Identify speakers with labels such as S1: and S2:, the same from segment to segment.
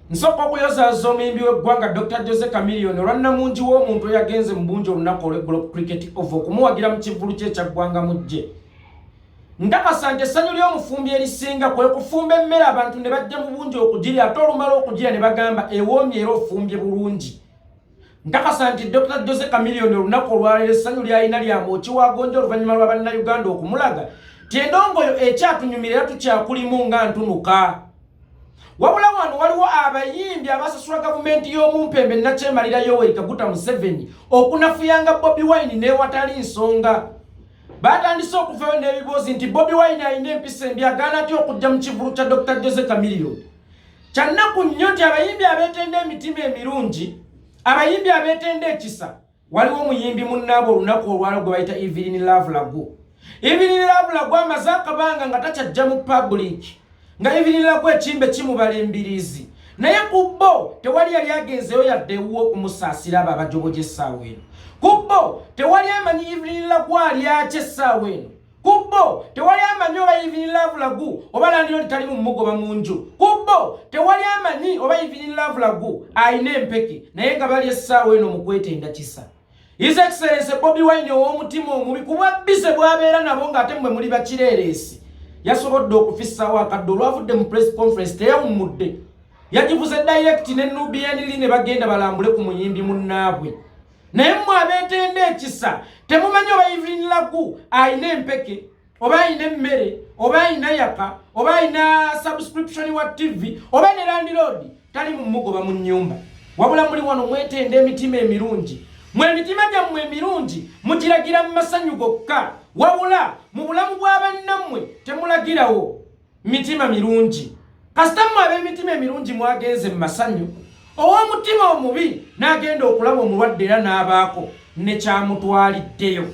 S1: Nsooka okuyozaaza omuyimbi w'eggwanga Dr Jose Chameleone olwa nnamungi w'omuntu eyagenze mu bungi olunaku olw'eggulo ku Cricket Oval okumuwagira mu kivvulu kye ekya Ggwanga Mujje. Nkakasa nti essanyu ly'omufumbi erisinga kwe kufumba emmere abantu ne bajja mu bungi okugirya ate olumala okugirya ne bagamba ewoomye era ofumbye bulungi. Nkakasa nti Dr Jose Chameleone olunaku olwaleero essanyu ly'alina lya mwoki wa gonja oluvannyuma lwa Bannayuganda okumulaga nti endongoyo ekyatunyumira era tukyakulimu nga ntunuka. Wabula wano waliwo abayimbi abasasula gavumenti y'omumpembe nakyemalira Yoweri Kaguta Museveni okunafuyanga Bobi Wine n'ewatali nsonga. Batandise okuvayo n'ebiboozi nti Bobi Wine alina empisa embi agaana atya okujja mu kivvulu kya Dr Jose Chameleone. Kyannaku nnyo nti abayimbi abeetenda emitima emirungi, abayimbi abeetenda ekisa, waliwo omuyimbi munnaabwe olunaku olwalo gwe bayita Evelyn Love Lagu. Evelyn Love Lagu amaze akabanga nga takyajja mu public, nga Evelyn Lagu ekimbe kimubala embiriizi, naye ku bo tewali yali agenzeyo yadde ewuwe okumusaasira abo abajoboja essaawa eno. Ku bo tewali amanyi Evelyn Lagu alyaki essaawa eno. Ku bo tewali amanyi oba Evelyn Love Lagu oba landiroodi tali mu mugoba mu nju. Ku bo tewali amanyi oba Evelyn Love Lagu alina empeke, naye nga bali essaawa eno mu kwetenda kisa. His Excellency Bobi Wine ow'omutima omubi ku bwa bize bw'abeera nabo ng'ate mmwe muli bakireereesi yasobodde okufissaawo akadde olwavudde mu press conference teyawummudde, yagivuze direct ne Nubian Li ne bagenda balambule ku muyimbi munnaabwe. Naye mmwe abeetenda ekisa temumanyi oba Evelyn Lagu alina empeke oba alina emmere oba alina yaka oba alina subscription wa TV oba ne landlord tali mu mugoba mu nnyumba. Wabula muli wano mwetenda emitima emirungi, mwe emitima gyammwe emirungi mugiragira mu masanyu gokka, wabula mu bulamu bwa bannammwe temulagirawo mitima mirungi. Kasita mmwe ab'emitima emirungi mwagenze mu masanyu, ow'omutima omubi n'agenda okulaba omulwadde era n'abaako ne kyamutwaliddeyo.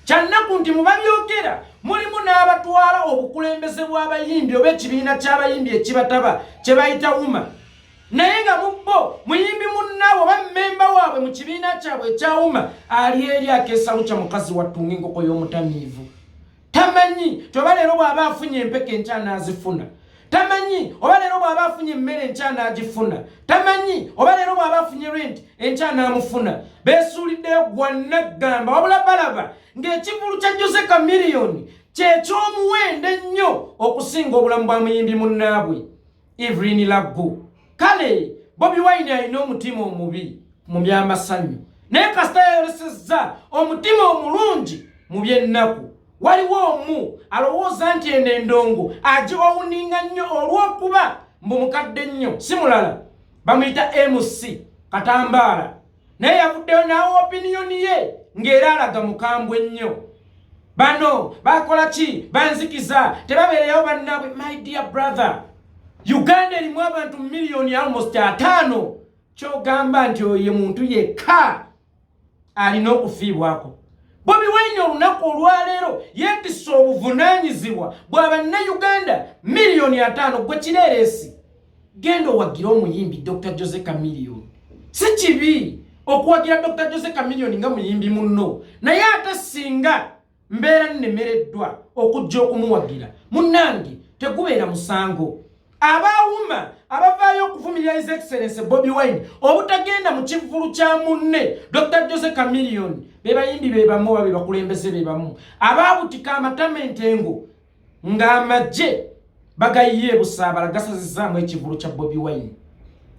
S1: Kyannaku nti mu babyogera mulimu n'abatwala obukulembeze bw'abayimbi oba ekibiina ky'abayimbi ekibataba kye bayita UMA, naye nga mu bo muyimbi munnaabwe oba mmemba waabwe mu kibiina kyabwe ekya UMA ali eri akeesalukya mukazi wattu ng'enkoko y'omutamiivu. Tamanyi nti oba leero bw'aba afunye empeke enkya n'azifuna, tamanyi oba leero bw'aba afunye emmere enkya n'agifuna, tamanyi oba leero bw'aba afunye rent enkya n'amufuna. Beesuuliddeyo gwannaggamba, wabula balaba ng'ekivvulu kya Jose Chameleone kye ky'omuwendo ennyo okusinga obulamu bwa muyimbi munnaabwe Evelyn Lagu. Kale Bobi Wine alina omutima omubi mu by'amasanyu, naye kasita yayolesezza omutima omulungi mu by'ennaku. Waliwo omu alowooza nti eno endongo agi owninga nnyo olw'okuba mbu mukadde nnyo, si mulala bamuyita MC Katambaala, naye yavuddeyo n'awa opinion ye ng'era alaga mukambwe nnyo. Bano bakola ki? Banzikiza, tebabeereyo bannaabwe. My dear brother, Uganda erimu abantu miliyoni almost 50, kyogamba nti oyo ye muntu yekka alina okufiibwako? Bobi Wine olunaku olwaleero yeetisse obuvunaanyizibwa bwa Bannayuganda miliyoni 50. Gwe kireereesi, genda owagire omuyimbi Dr Jose Chameleone. Si kibi okuwagira Dr Jose Chameleone nga muyimbi munno, naye ate singa mbeera nnemereddwa okujja okumuwagira munnange, tegubeera musango. Abaawuma abavaayo okuvumirira His Excellency Bobi Wine obutagenda mu kivvulu kya munne Dr Jose Chameleone be bayimbi be bamu oba be bakulembeze be bamu abaabutika amatama entengo ng'amagye bagayiye ebusaabala gasazizzaamu ekivvulu kya Bobi Wine.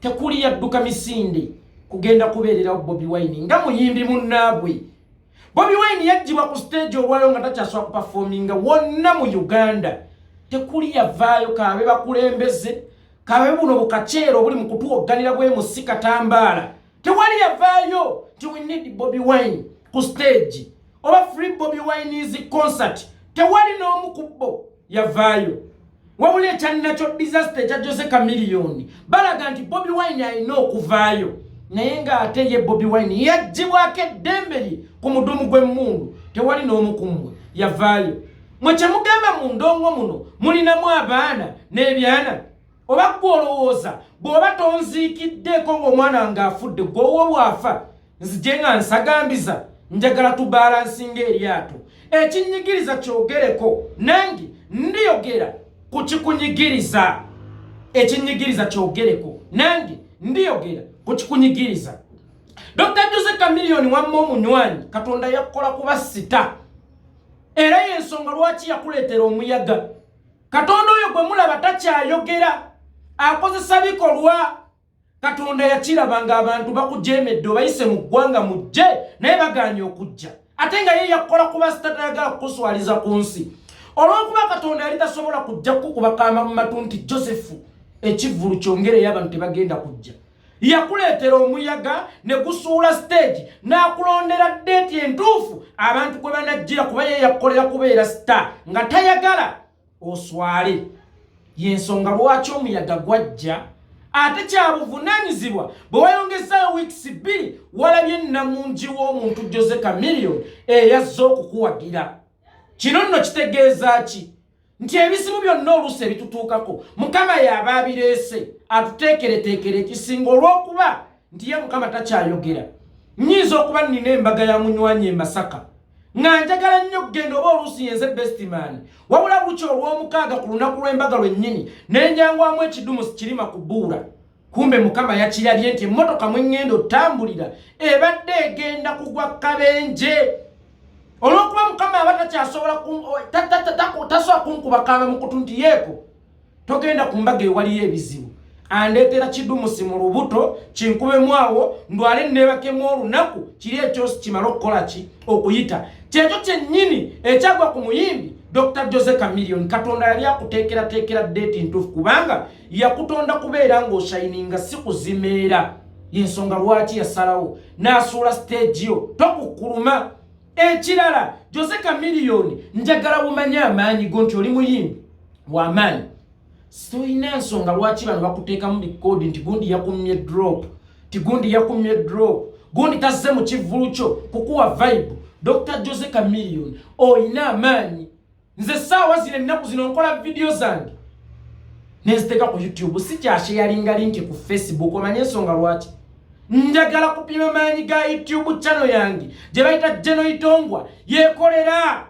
S1: Tekuli yadduka misinde kugenda kubeererawo Bobi Wine nga muyimbi munnaabwe. Bobi Wine yaggyibwa ku stage olwaleero nga takyasobola kuperforminga wonna mu Uganda. Tekuli yavaayo, kaabe bakulembeze, kaabe buno bukaceero obuli mu kutuwogganira bwe mu si Katambaala, tewali yavaayo nti we need Bobi Wine ku stage oba free Bobi Wine's concert. Tewali n'omu ku bo yavaayo. Wabula ekyannakyo disaster ekya Jose Chameleone balaga nti Bobi Wine alina okuvaayo, naye ng'ate ye Bobi Wine yaggyibwako eddembe lye ku mudumu gw'emmundu. Tewali n'omu ku mmwe yavaayo. Mwe kyemugamba mu ndongo muno mulinamu abaana n'ebyana, oba ggwe olowooza bw'oba tonziikiddeeko ng'omwana wange afudde, gwe owo bw'afa nzije nga nsagambiza? Njagala tubalansinga eryato. Ekinyigiriza kyogereko, nange ndiyogera ku kikunyigiriza. Ekinyigiriza kyogereko. Nange ndiyogera ku kikunyigiriza. Dr Jose Chameleone, wamma omunywanyi, Katonda yakukola kuba star, era yensonga lwaki yakuleetera omuyaga. Katonda oyo gwe mulaba takyayogera, akozesa bikolwa. Katonda yakiraba ng'abantu bakujemedde, obayise mu ggwanga mujje, naye bagaanye okujja, ate nga ye yakukola kuba star, tayagala kukuswaliza ku nsi. Olw'okuba Katonda yali tasobola kujja kukuba kaama mu matu nti Joseph, ekivvulu kyongereyo, abantu tebagenda kujja, yakuleetera omuyaga ne gusuula stage, n'akulondera date entuufu abantu gwe banajjira, kuba ye yakukolera kubeera star nga tayagala oswale. Yensonga lwaki omuyaga gwajja. Ate kyabuvunaanyizibwa bwe wayongezaayo weeks 2, walabye namungi w'omuntu Jose Chameleone eyazze okukuwagira. Kino nno kitegeeza ki? Nti ebizibu byonna oluusi ebitutuukako, Mukama y'aba abireese atuteekereteekere ekisinga. Olw'okuba nti ye Mukama takyayogera, nnyinza okuba nnina embaga ya munywanyi e Masaka nga njagala nnyo okugenda, oba oluusi yenze best man, wabula bukya Olw'omukaaga ku lunaku lw'embaga lwennyini nenjangwamu ekidumu kirima kubuula. Kumbe Mukama yakirabye nti emmotoka mweŋŋenda otambulira ebadde egenda kugwa kabenje. Olw'okuba Mukama aba takyasobola, tasobola kunkuba kaama mu kutu nti yeeko togenda ku mbaga ewaliyo ebizibu, andeetera kidumusi mu lubuto kinkubemu awo ndwale neebakemu olunaku kiri ekyosi kimale okukola ki? Okuyita. Kyekyo kyennyini ekyagwa ku muyimbi Dr Jose Chameleone. Katonda yali akuteekerateekera date ntuufu, kubanga yakutonda kubeera ng'oshininga, si kuzimeera. Yensonga lwaki yasalawo n'asuula stage yo tokukkuluma. Ekirala, Jose Chameleone, njagala bumanye amaanyi go nti oli muyimbi w'amaanyi. Tolina nsonga lwaki bano bakuteekamu bikoodi nti gundi yakumye drop, ti gundi yakumye drop, gundi tazze mu kivvulu kyo kukuwa vibe. Dr Jose Chameleone, olina amaanyi. Nze essaawa zino, ennaku zino, nkola vidiyo zange nenziteeka ku YouTube, si kyasharinga link ku Facebook. Omanye ensonga lwaki? Njagala kupima maanyi ga YouTube channel yange gye bayita Geno Itongwa yekolera.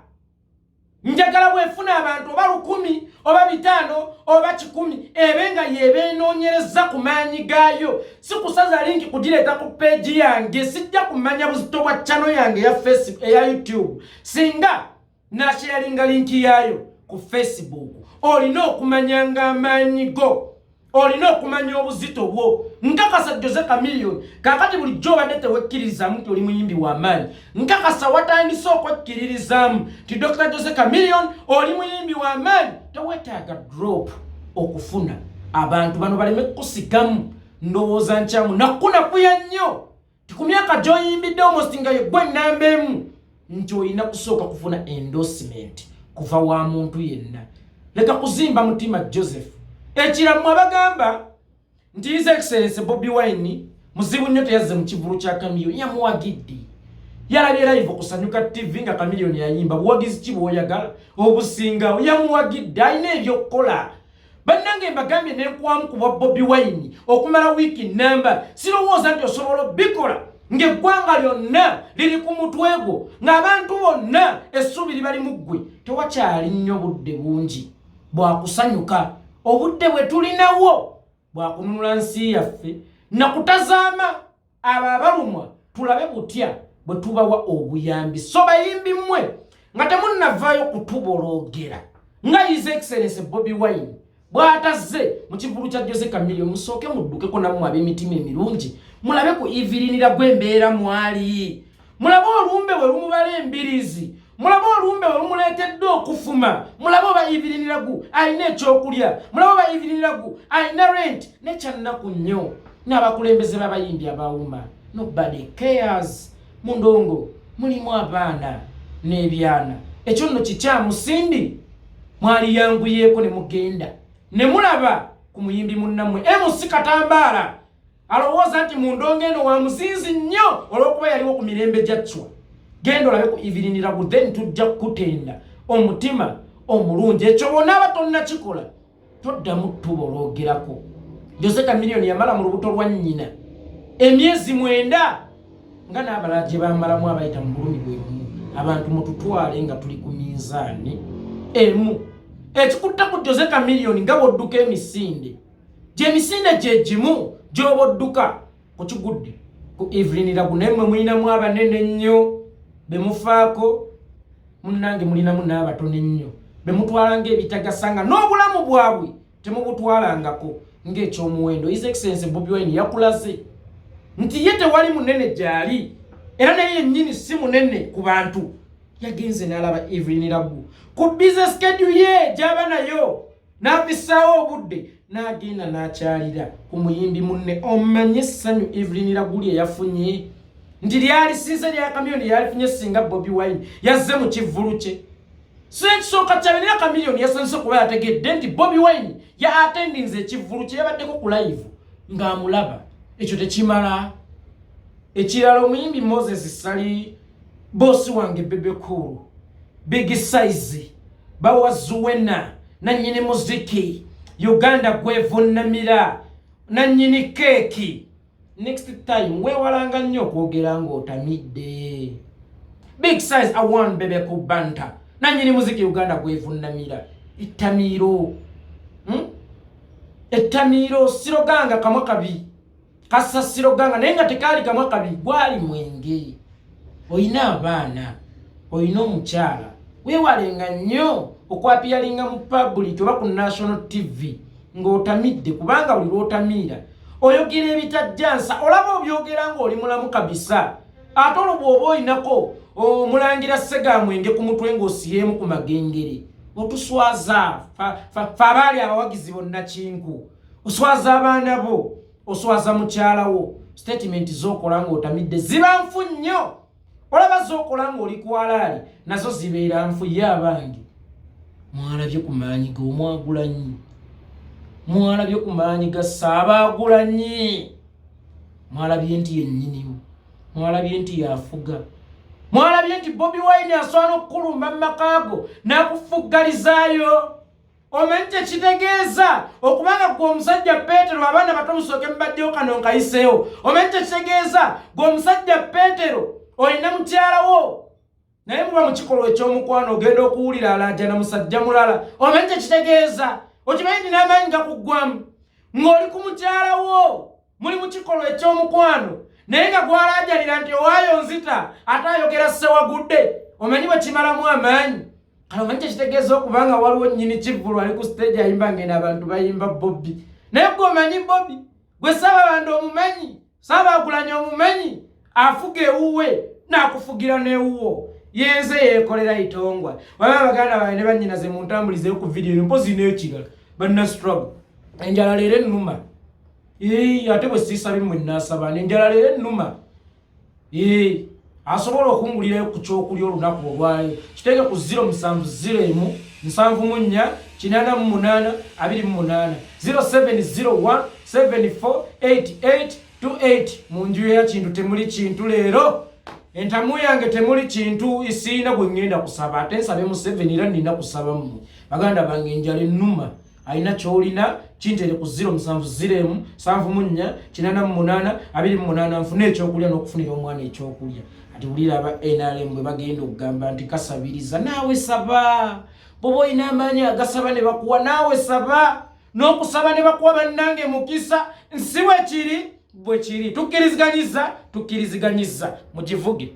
S1: Njagala bwefuna abantu oba 1000 oba 500 oba 100, ebe nga yebenoonyereza ku maanyi gaayo, si kusaza link kugireeta ku page yange. Sijja kumanya buzito bwa channel yange eya Facebook, eya YouTube, singa nasharinga link yaayo ku Facebook. Olina okumanya nga amaanyi go, olina okumanya obuzito bwo. Nkakasa Jose Chameleone, kakati bulijjo obadde tewekkiririzaamu nti oli muyimbi w'amaanyi, nkakasa watandise okwekkiririzaamu nti Dr Jose Chameleone, oli muyimbi w'amaanyi. Tewetaaga drop okufuna abantu bano baleme kukusigamu ndowooza nkyamu nakunakuya nnyo ti ku myaka gy'oyimbidde almost nga yeggwe ennamba emu, nti olina kusooka kufuna endorsement kuva wa muntu yenna. Leka kuzimba mutima, Joseph. Ekiramu abagamba nti His Excellence Bobi Wine muzibu nnyo, teyazze mu kivulu kya Chameleone, yamuwagidde, yalabye live okusanyuka TV nga Chameleone yayimba. Buwagizi ki bw'oyagala obusingawo? Yamuwagidde, alina ebyokukola. Bannange, mbagambye nenkwamu ku bwa Bobi Wine okumala wiiki namba. Sirowooza nti osobola obikola ng'eggwanga lyonna liri ku mutwe gwo, ng'abantu bonna essuubi libali mu ggwe. Tewakyali nnyo budde bungi bwakusanyuka. Obudde bwe tulinawo bwakununula nsi yaffe nakutazaama abo abalumwa, tulabe butya bwe tubawa obuyambi. So bayimbi mmwe nga temunnavaayo kutuboloogera nga His Excellence Bobi Wine bw'atazze mu kivulu kya Jose Chameleone, musooke muddukeko nammwe ab'emitima emirungi, mulabe ku ivirinira gw'embeera mwali, mulabe olumbe we lumubala embirizi, mulabe olumbe we lumuleetedde okufuma, mulabe oba iviriniragu alina ekyokulya, mulabe oba iviriniragu alina rent. Nekyannaku nnyo n'abakulembeze b'abayimbi abawuma, nobody cares. Mu ndongo mulimu abaana n'ebyana. Ekyo nno kikyamu. Sindi mwaliyanguyeeko ne mugenda ne mulaba ku muyimbi munnammwe MC Katambaala, alowooza nti mu ndongo eno wa muzinzi nnyo olw'okuba yaliwo ku mirembe gyaccwa. Genda olabe ku iviriniragu, then tujja kukutenda omutima omulungi. Ekyo bonaaba tonnakikola, toddamu ttuba olwogerako. Jose Chameleone yamala mu lubuto lwa nnyina emyezi 9 nga n'abalala gye bamalamu abayita mu bulumi bwe bumu. Abantu mututwale nga tuli ku minzaani emu. Ekikutta ku Jose Chameleone, nga bw'odduka emisinde. Gyemisinde gye gimu gy'oba odduka ku kigudde ku Evelyn Lagu, naye mmwe mulinamu abanene ennyo be mufaako, munnange mulinamu n'abatono ennyo be mutwala ng'ebitagasa nga n'obulamu bwabwe temubutwalangako ng'ekyomuwendo. His Excellency Bobi Wine yakulaze nti ye tewali munene gy'ali, era naye yennyini si munene ku bantu. Yagenze n'alaba Evelyn Lagu ku busy schedule ye gy'aba nayo, n'afissaawo obudde n'agenda n'akyalira ku muyimbi munne. Omanye essanyu Evelyn Lagu lye yafunye nti lyalisinze lya Chameleone yalifunye singa Bobi Wine yazze mu kivvulu kye. So ekisooka kyabe nera Chameleone yasanyuse kuba yategedde nti Bobi Wine ya attendinze ekivvulu kye, yabaddeko ku live ng'amulaba. Ekyo tekimala. Ekirala, omuyimbi Moses Sali, bosi wange, Bebe Cool, Big Size, bawa Zuwena, nannyini muziki Uganda gwevunamira, nannyini keeki, next time weewalanga nnyo okwogera ng'otamidde. Big Size awan Bebe Cool Banta, nannyini muziki Uganda gwevunamira, ettamiiro, Ettamiiro siroganga kamwa kabi kassa siroganga, naye nga tekaali kamwa kabi, gwali mwenge. Olina abaana, olina omukyala, weewalenga nnyo okwapiyalinga mu public oba ku national TV ng'otamidde, kubanga buli lw'otamiira oyogera ebitajjansa. Olaba obyogera ng'oli mulamu kabisa, ate olwo bw'oba olinako omulangira Ssegamwenge ku mutwe ng'osiyeemu ku magengere, otuswaza fe abaali abawagizi bonna kinku. Oswaza abaana bo, oswaza mukyala wo. Statement z'okola ng'otamidde ziba nfu nnyo. Olaba z'okola ng'oli kwalaali nazo zibeera nfu. Ye abange, mwalabye ku maanyi g'omwagulanyi, mwalabye ku maanyi ga Ssaabaagulanyi, mwalabye nti yennyinimu, mwalabye nti yafuga, mwalabye nti Bobi Wine asobola okukulumba mu makaago n'akufuggalizaayo. Omanyi kyekitegeeza okubanga gwe omusajja Peetero, abaana bato musooke mubaddewo, kano nkayiseewo. Omanyi kyekitegeeza gwe omusajja Peetero olina mukyala wo, naye muba mu kikolwa eky'omukwano, ogenda okuwulira alaajana musajja mulala? Omanyi kyekitegeeza? Okimanyi nti n'amaanyi gakuggwamu ng'oli ku mukyala wo, muli mu kikolwa eky'omukwano, naye nga gwalaajanira nti owaayo nzita, ate ayogera ssewagudde? Omanyi bwe kimalamu amaanyi? Kale omanyi kyekitegeeza okubanga waliwo nnyini kivvulu ali ku stage ayimba, ngenda abantu bayimba Bobi, naye gwe omanyi Bobi? Gwe Saababanda omumanyi? Saabaagulanyi omumanyi? Afuga ewuwe n'akufugira n'ewuwo. Yenze yeekolera itongwa. Waba baganda bange ne bannyinaze, mu ntambulizeyo ku vidiyo eno. Mpozi n'ekirala, banna struggle, enjala leero ennuma. Ate bwe siisabye mmwe nnaasaba, enjala leero ennuma. Asobola okungulirayo ku kyokulya olunaku olwaleero, kiteeke ku 070 174 88 28, 0701 7488 28. Mu nju ya Kintu temuli kintu leero, entamu yange temuli kintu, isiina gwe ŋŋenda kusaba. Ate nsabe Museveni, era nina kusaba mmwe baganda bange. Enjala ennuma. Alina kyolina kintere ku 070 74 88 28, nfune ekyokulya n'okufunira omwana ekyokulya. Ati wulira aba NRM bwe bagenda okugamba nti kasabiriza, naawe saba. Bwoba olina amaanyi agasaba ne bakuwa, naawe saba. N'okusaba ne bakuwa, bannange, mukisa. Nsi bwe kiri, bwe kiri. Tukkiriziganyiza, tukkiriziganyiza, mugivuge.